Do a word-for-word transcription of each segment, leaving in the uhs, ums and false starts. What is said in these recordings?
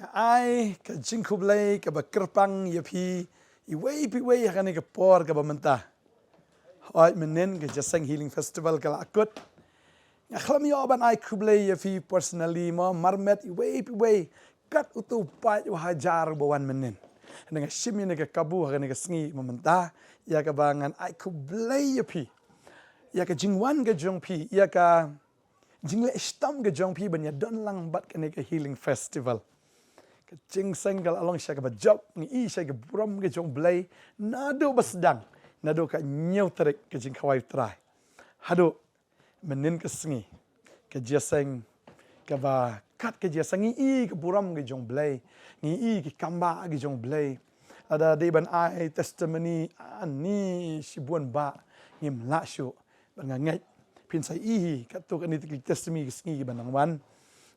Ai ka jingkhublei kaba kyrpang ïa phi iwei pa iwei ha kane ka por kaba mynta. Hooid mynnin ka Jingïaseng Healing Festival ka la kut. Nga khlem ïoh ban ai khublei ïa phi personally mo, marmet iwei pa iwei kat uto u paid u hajar ba wan mynnin. Nga shim ïa kane ka kabu ha kane ka sngi ba mynta ïa kaba ngan ai khublei ïa phi, ïa ka jingwan ka jong phi, ïa ka jingleh shitom ka jong phi ban ïadon lang bad kane ka Healing Festival. Ka jingïaseng ka la long shisha kaba jop, ngi i shisha ka burom ka jong U Blei naduh ba sdang, naduh ka hynñiew tarik ka jingkhawai U Trai haduh mynnin ka sngi. Ka jingïaseng kaba kat ka jingïaseng, ngi i ka burom ka jong U Blei, ngi i ki kambah ka jong U Blei. Lada dei ban ai testimony, ani shibun ba ngim lah shuh. Bad nga ngeit phin sa ïohi katto katne ki testimony ki sngi kiba nang wan.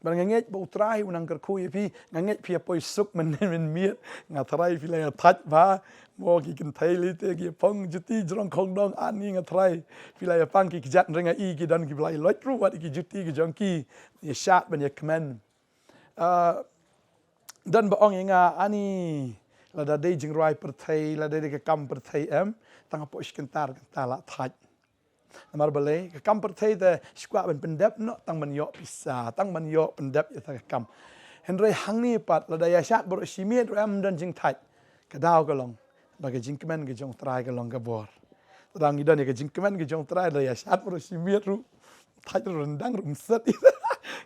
Bad nga ngeit ba U Trai u nang kyrkhu ïa phi. Nga ngeit phi ïa poi suk mynnin mynmiet. Nga tharai phi la ïa thait bha. Mo ki kynthei lei te ki phong juti jrong khongdong, ani nga tharai phi la ïa pang. Ki kjat ring nga i ki don kiba la ïa loit ruh wat ïa ki juti ki jong ki, ïa shad ban ïa kmen. Ah, don ba ong ïa nga, ani lada dei jingrwai pyrthei, lada dei ka kam pyrthei em, tang hapoh shi kynta ar kynta la thait. Namar balei? Ka kam pyrthei te shu kwah ban pyndep noh tang ban ïoh pisa, tang ban ïoh pyndep ïa kata ka kam. Hynrei hangne pat lada ïa shad baroh shi miet ruh em don jingthait, ka daw ka long ba ka jingkmen ka jong U Trai ka long ka bor. Te ngi don ïa ka jingkmen ka jong U Trai, lada ïa shad baroh shi miet ruh, thait ruh ryndang ruh mset.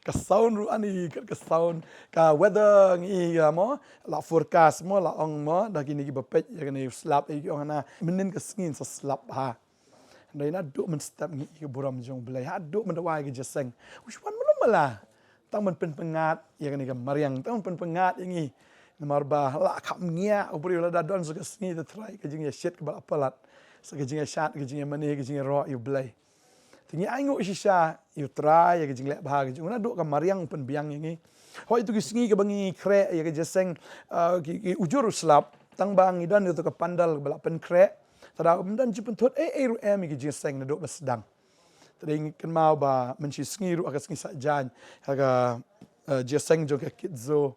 Ka sound ruh ani, ka, ka sound, ka weather ngi ïa mo la forecast mo, la ong mo da kine kiba peit ïa kane u slap ïa ki ong hana mynnin ka sngi sa slap ha. Hynrei naduh mynstep ngi i ka burom jong U Blei, haduh mynta wai ka jingïaseng. U shu wan mano mala. Tang ban pynpyngngad ïa kane ka mariang, tang ban pynpyngngad ïa ngi. Namar ba la kham ngiah u briew lada don sa ka sngi te trai ka jingïashit kaba la palat. Sa ka jingïashad, ka jingïamane, ka jingïaroh ïa U Blei. Te ngi ainguh shisha ïa U Trai ïa ka jingleh bha ka jong u, naduh ka mariang pynbiang ïa ngi. Hooid ïa tu ki sngi kaba ngi khreh ïa ka jingïaseng, ah, ki, ki ujor u slap, tang ba ngi don ïa tu ka pandal ba la pynkhreh. Te da ym don jingpynthut ei ei ruh em ïa ka jingïaseng naduh ba sdang. Te da ngi kynmaw ba mynshi sngi ruh ha ka sngi Saitjaiñ ha ka, eh, jingïaseng jong ka Kidzoo,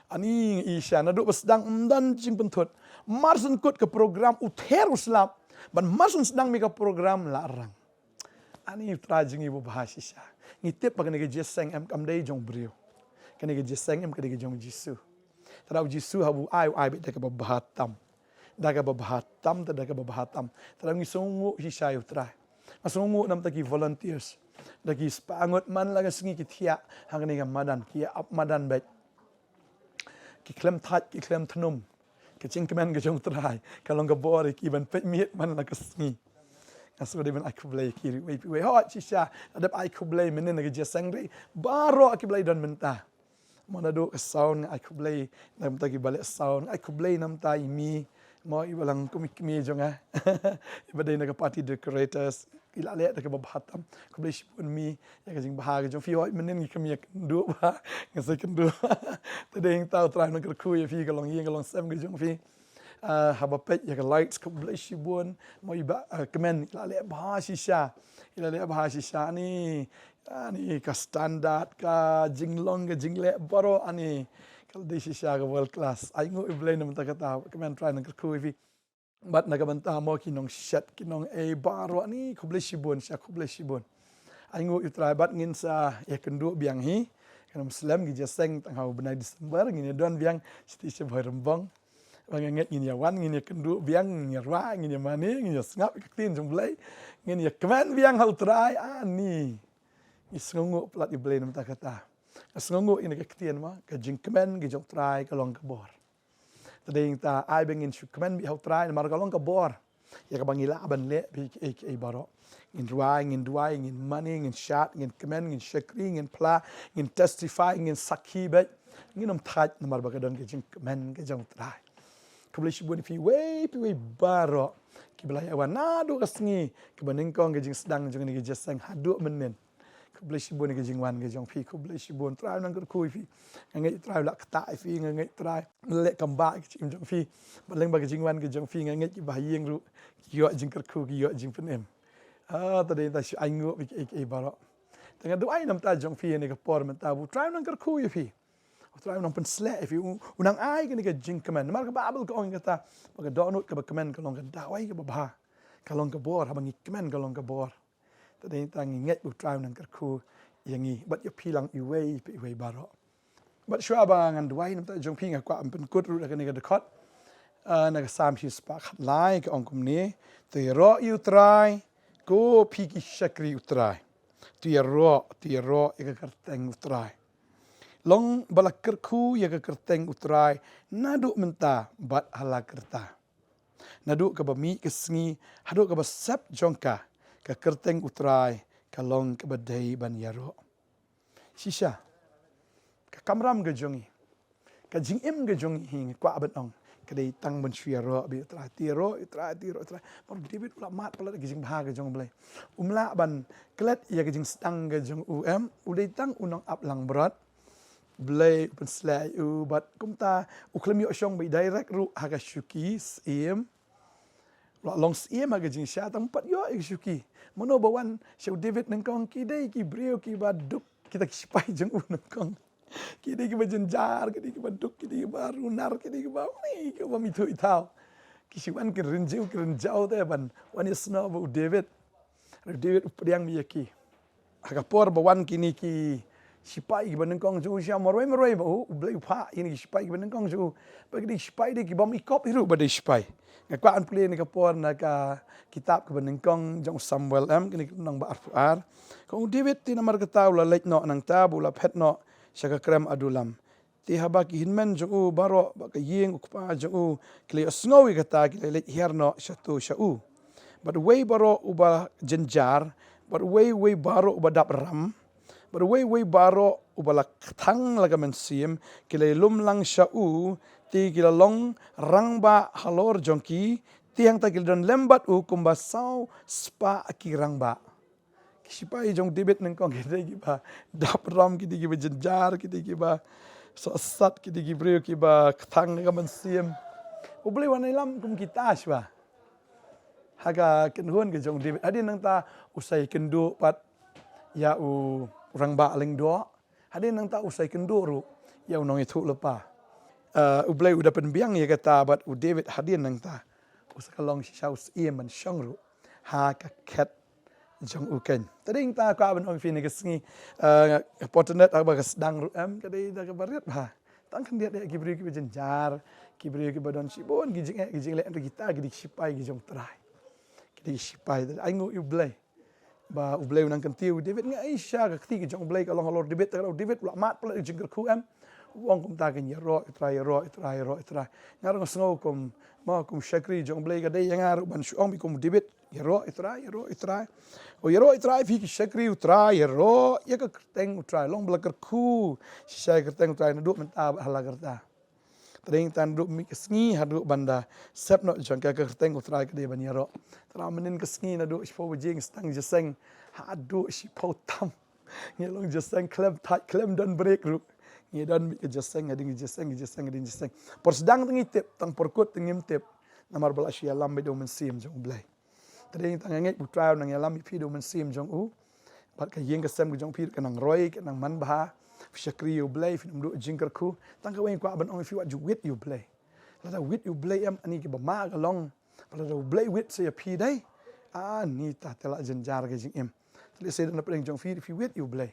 ani ngi i shisha naduh ba sdang ym don jingpynthut. Mar shu kut ka program u ther u slap, ban mar shu sdang mih ka program la rang. Ani U Trai jong ngi uba bha shisha. Ngi tip ba kane ka jingïaseng em kam dei jong u briew. Kane ka jingïaseng em ka dei ka jong U Jisu. Te da U Jisu haba u ai, u ai beit da kaba bha tam. Da kaba bha tam, te da kaba bha tam. Te da ngi sngewnguh shisha ïa U Trai. Nga sngewnguh namar ki volunteers. Da ki spah ngut man la ka sngi ki thiah ha kane ka madan, ki ap madan beit. Ki khlem thait, ki khlem thnum. Ka jingkmen ka jong U Trai ka long ka bor ïa ki ban peit miet man la ka sngi. Nga sngewdei ban ai khublei ïa ki ruh iwei pa iwei. Hooid shisha la dep ai khublei mynnin ka jingïaseng ruh baroh kiba la don mynta. Mo naduh ka sound nga ai khublei namar kiba leh sound, nga ai khublei namar i Mi. Mo iba long kum i kmie jong nga. Iba dei na ka party decorators. I la leh da kaba bha tam. Khublei shibun Mi ïa ka jingbha ka jong phi. Hooid mynnin ngi kham ïakynduh bha, nga sa ïakynduh. Te dei hangta U Trai un kyrkhu ïa phi, ka long ïing ka long sem ka jong phi. Ah, haba peit ïa ka lights khublei shibun. Mo iba, ah, kmen i la leh bha shisha. I la leh bha shisha ani. Ani ka standard, ka jinglong, ka jingleh baroh ani ka la dei shisha, ka world class. Ainguh ïa U Blei namar kata, kmen, Trai un kyrkhu ïa phi. Bad na ka bynta mo ki nongshet, ki nongei baroh ani khublei shibun, sha khublei shibun. Ainguh ïa U Trai bad ngin sa ïakynduh biang hi. Kan ym slem ki jingïaseng tang ha u bnai December, ngin ïadon biang shiti sha Bhoirymbong. Ba nga ngeit ngin ïawan, ngin ïakynduh biang, ngin ïarwai, ngin ïamane, ngin ïasngap ïa ka ktien jong U Blei. Ngin ïakmen biang ha U Trai ani. Ngi sngewnguh palat ïa U Blei namar kata. Nga sngewnguh ïa kane ka ktien mo, ka jingkmen ka jong U Trai ka long ka bor. Te dei hangta ai ba ngin shu kmen beit ha U Trai namar ka long ka bor. Ïa kaba ngi lah ban leh beit kiei kiei baroh. Ngin rwai, ngin duwai, ngin mane, ngin shad, ngin kmen, ngin shakri, ngin phla, ngin testify, ngin sakhi beit. Ngin ym thait namar ba ka don ka jingkmen ka jong U Trai. Khublei shibun ïa phi iwei pa iwei baroh kiba la ïawan naduh ka sngi kaba nyngkong ka jingsdang jong kane ka jingïaseng haduh mynnin. Khublei shibun ïa ka jingwan ka jong phi, khublei shibun. Trai un nang kyrkhu ïa phi. Nga ngeit Trai u la ktah ïa phi, nga ngeit Trai u la leh kam bah ïa ka jingim jong phi. Bad lyngba ka jingwan ka jong phi nga ngeit ki bahaïing ruh ki ïoh jingkyrkhu, ki ïoh jingpynim. Ah, te dei hangta shu ainguh ïa kiei kiei baroh. Te nga duwai namar jong phi ïa kane ka por mynta, ba U Trai un nang kyrkhu ïa phi. U Trai u nang pynsleh ïa phi, u, u nang ai kane ka jingkmen. Namar ka Baibl ka ong kata, ba ka dohnud kaba kmen ka long ka dawai kaba bha. Ka long ka bor, haba ngi kmen ka long ka bor. Te dei tang ngi ngeit ba U Trai u nang kyrkhu ïa ngi. Bad ïa phi lang iwei pa iwei baroh. Bad shuwa ba ngan duwai na bynta jong phi, nga kwah ban pynkut ruh da kane ka dkhot. Ah, na ka Salm shispah khatlai ka ong kumne. To ïaroh ïa U Trai, ko phi ki shakri U Trai. To ïaroh, to ïaroh ïa ka kyrteng U Trai. Long ba la kyrkhu ïa ka kyrteng U Trai, naduh mynta bad ha la karta. Naduh kaba mih ka sngi haduh kaba sep jong ka, ka kyrteng U Trai ka long kaba dei ban ïaroh. Shisha, ka kamram ka jong ngi, ka jingim ka jong ngi, nga kwah ban ong, ka dei tang ban shu ïaroh beit ïa U Trai, to ïaroh ïa U Trai, to ïaroh ïa U Trai. Namar U David u la mad palat ïa ka jingbha ka jong U Blei. Um lah ban klet ïa ka jingsdang ka jong u, em, u dei tang u nongap langbrot. U Blei u pynsleh ïa u bad kumta u khlem ïoh shong beit direct ruh ha ka shuki syiem. U la long syiem ha ka jingshisha, tang um pat ïoh ïa ka shuki. Mano ba wan sha U David nyngkong? Ki dei ki briew kiba duk, kita ki shipai jong u nyngkong. Ki dei kiba jynjar, ki dei kiba duk, ki dei kiba runar, ki dei kiba, ki dei kiba bym ithuh ithaw. Ki shu wan ki rynjiew ki rynjaw te ban wan ïasnoh bad U David. Hynrei U David u pdiang beit ïa ki. Ha ka por ba wan kine ki shipai kiba nyngkong jong u, shisha marwei marwei bad u, U Blei u phah ïa kine ki shipai kiba nyngkong jong u. Bad kine ki shipai dei ki bym ikop hi ruh ba dei shipai. Nga kwah ban pule kane ka por na ka kitab kaba nyngkong jong u Samuel, em, kane ka lynnong ba arphew ar. Ka ong, U David te namar kata u la leit noh nangta bad u la phet noh sha ka krem Adullam. Te haba ki hynmen jong u baroh bad ka ïing u kpa jong u ki la ïohsngew ïa kata, ki la leit hiar noh shato sha u. Bad uwei baroh uba jynjar, bad uwei uwei baroh uba dap ram, bad uwei uwei baroh uba la kthang la ka mynsiem, ki la ïalum lang sha u. Te ki la long rangbah halor jong ki, te hangta ki la don lem bad u kumba saw spah ki rangbah. Ki shipai jong U David nyngkong ki dei kiba dap ram, ki dei kiba jynjar, ki dei kiba sohsat, ki dei ki briew kiba kthang ka mynsiem. U Blei u wan ïalam kum kita shuwa ha ka kynhun ka jong U David. Hadien nangta u sa ïakynduh pat ïa u rangbah lyngdoh. Hadien nangta u sa ïakynduh ruh ïa u nongïathuhlypa. Eh, U Blei u da pynbiang ïa kata bad U David hadien nangta u sa ka long shisha u syiem ban shong ruh ha ka khet jong u keiñ. Te dei nangta kwah ban ong ïa phi kane ka sngi, eh, ka por tynrai haba ka sdang ruh, em, ka dei da kaba rit bha. Tang khyndiat ïa ki briew kiba jynjar, ki briew kiba don shibun ki jingeh ki jingleh, hynrei kita ki dei ki shipai ki jong U Trai. Ki dei ki shipai, te ainguh ïa U Blei. Ba U Blei u nang kyntiew ïa U David. Nga ai shisha ka kti ka jong U Blei ka long halor U David, te ka long U David u la mad palat ïa ka jingkyrkhu, em. U ong kumta, kan ïaroh ïa U Trai, ïaroh ïa U Trai, ïaroh ïa U Trai. Nga ruh nga sngew kum, mo, kum shakri jong U Blei ka dei ïa nga ruh ban shu ong beit kum U David, ïaroh ïa U Trai, ïaroh ïa U Trai. O ïaroh ïa U Trai phi ki shakri U Trai, ïaroh ïa ka kyrteng U Trai. Long ba la kyrkhu shisha ïa ka kyrteng U Trai naduh mynta bad ha la karta. Te dei tang naduh mih ka sngi haduh ban da sep noh jong ka, ka kyrteng U Trai ka dei ban ïaroh. Te la mynnin ka sngi naduh shiphew baje ngi sdang jingïaseng haduh shiphew tam. Ngi long jingïaseng khlem thait khlem don break ruh. Ngi don mih ka jingïaseng hadien ka jingïaseng, ka jingïaseng hadien ka jingïaseng. Por sdang te ngi tip, tang por kut te ngim tip. Namar ba la shu ïalam beit da U Mynsiem jong U Blei. Te dei tang nga ngeit ba U Trai u nang ïalam ïa phi da U Mynsiem jong u. Bad ka ïing ka sem ka jong phi ka nang roi, ka nang manbha. Phi shakri ïa U Blei, phin ym duh jingkyrkhu. Tang kawei nga kwah ban ong ïa phi, wat ju wit ïa U Blei. Lada wit ïa U Blei, em, ani kiba ma ka long. Bad lada U Blei wit sa ïa phi dei, ani ta te la jynjar ka jingim. Te lehse da na pdeng jong phi, phi wit ïa U Blei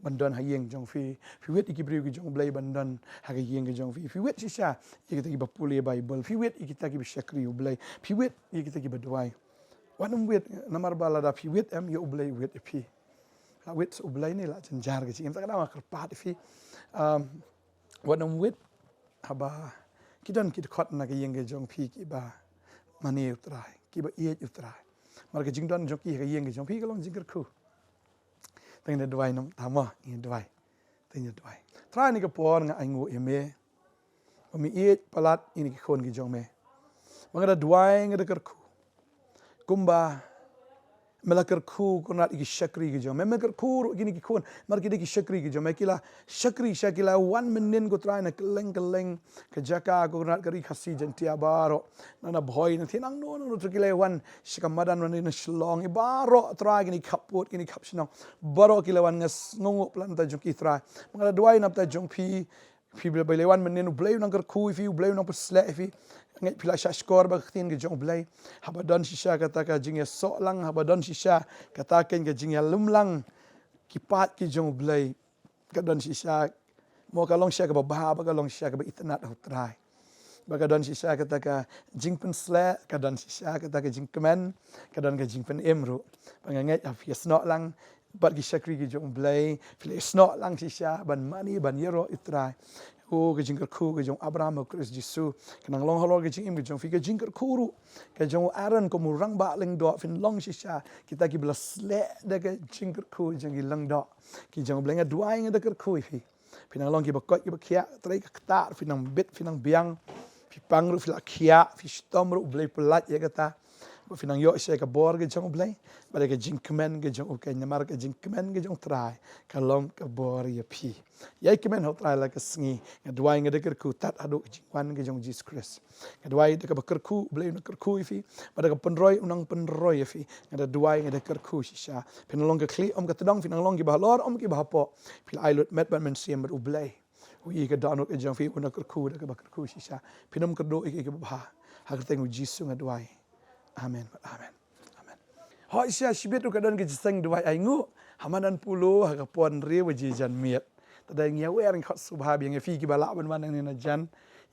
ban don ha ïing jong phi. Phi wit ïa ki briew ki jong U Blei ban don ha ka ïing ka jong phi. Phi wit shisha ïa kita kiba pule Baibl. Phi wit ïa kita kiba shakri U Blei. Phi wit ïa kita kiba duwai. Wat nym wit, namar ba lada phi wit, em, ïa U Blei u wit ïa phi. La wit sa U Blei ne la jynjar ka jingim. Te ka daw nga kyrpad ïa phi. Um, wat nym wit haba ki don ki dkhot na ka ïing ka jong phi kiba mane U Trai, kiba ïeit U Trai. Namar ka jingdon jong ki ha ka ïing ka jong phi ka long jingkyrkhu. Te ngin ïa duwai, nym tang mo, ngin ïa duwai. Te ngin ïa duwai. Trai, ha kane ka por nga ainguh ïa me ba me ïeit palat ïa kine ki khun ki jong me. Ba nga da duwai, nga da kyrkhu kumba me la kyrkhu, Kynrad, ïa ki shakri ki jong me. Me kyrkhu ruh ïa kine ki khun, namar ki dei ki shakri ki jong me. Ki la shakri shisha, ki la wan mynnin, ko Trai, na kylleng kylleng ka jaka, ko Kynrad, ka Ri Khasi Jaiñtia baroh. Na, na Bhoi, na Thinang, no, no, no, ki la wan sha ka madan, na, na Shillong, baroh Trai, kine ki khappud, kine ki khap shnong, baroh ki la wan. Nga sngewnguh palat na bynta jong ki, Trai. Ba nga da duwai na bynta jong phi, Phi ba la wan mynnin, U Blei u nang kyrkhu ïa phi, U Blei u nang pynsleh ïa phi. Ngeit phi la shah shkor bad ka ktien ka jong U Blei. Haba don shisha kata ka jingïasoh lang, haba don shisha kata ka jinglum lang ki paid ki jong U Blei. Ka don shisha, mo ka long shisha kaba bha, ba ka long shisha kaba itynnad ha U Trai. Ba ka don shisha kata ka jingpynsleh, ka don shisha kata ka jingkmen, ka don ka jingpynim ruh. Ba nga ngeit ha phi ïasnoh lang bad ki shakri ki jong U Blei, phi la ïasnoh lang shisha ban mane ban ïaroh ïa U Trai. O, ka jingkyrkhu ka jong Abraham ha U Khrist Jisu ka nang long halor ka jingim ka jong phi, ka jingkyrkhu ruh ka jong u Aaron kum u rangbah lyngdoh, phin long shisha kita kiba la sleh da ka jingkyrkhu jong ki lyngdoh ki jong U Blei. Nga duwai, nga da kyrkhu ïa phi. Phi nang long kiba koit kiba khiah, trei ka ktah, phi nang bit, phi nang biang, phi pang ruh, phi la khiah, phi shitom ruh, U Blei pyllait ïa kata. Ba phi nang ïoh shisha ka bor ka jong U Blei, bad ka jingkmen ka jong U Keiñ, namar ka jingkmen ka jong U Trai ka long ka bor ïa phi. Ïai kmen ha U Trai la ka sngi. Nga duwai, nga da kyrkhu tad haduh ka jingwan ka jong U Jisu Khrist. Nga duwai da kaba kyrkhu, U Blei u nang kyrkhu ïa phi, bad da ka pynroi u nang pynroi ïa phi. Nga da duwai, nga da kyrkhu shisha. Phi nang long ka khlieh ym ka tdong, phi nang long kiba halor ym kiba hapoh. Phi la ai lut met bad mynsiem bad U Blei u ïohi ka dohnud ka jong phi, u nang kyrkhu da kaba kyrkhu shisha. Phin ym kyrduh ïa ki kiba bha. Ha ka kyrteng U Jisu nga duwai. Amen. Amen. Amen. Hooid, shisha shibit ruh ka don ka jingïaseng duwai ainguh ha madan pule ha ka por hynriew baje janmiet. Te da ngi ïawer, ngi khot sngewbha biang ïa phi kiba lah ban wan hangne na jan,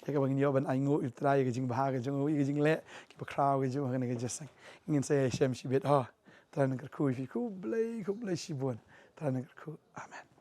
ïa kaba ngin ïoh ban ainguh ïa U Trai, ïa ka jingbha ka jong u, ïa ka jingleh kiba khraw ka jong u ha kane ka jingïaseng. Ngin sa ïashem shibit, ho. Trai nang kyrkhu ïa phi. Khublei, khublei shibun. Trai nang kyrkhu. Amen.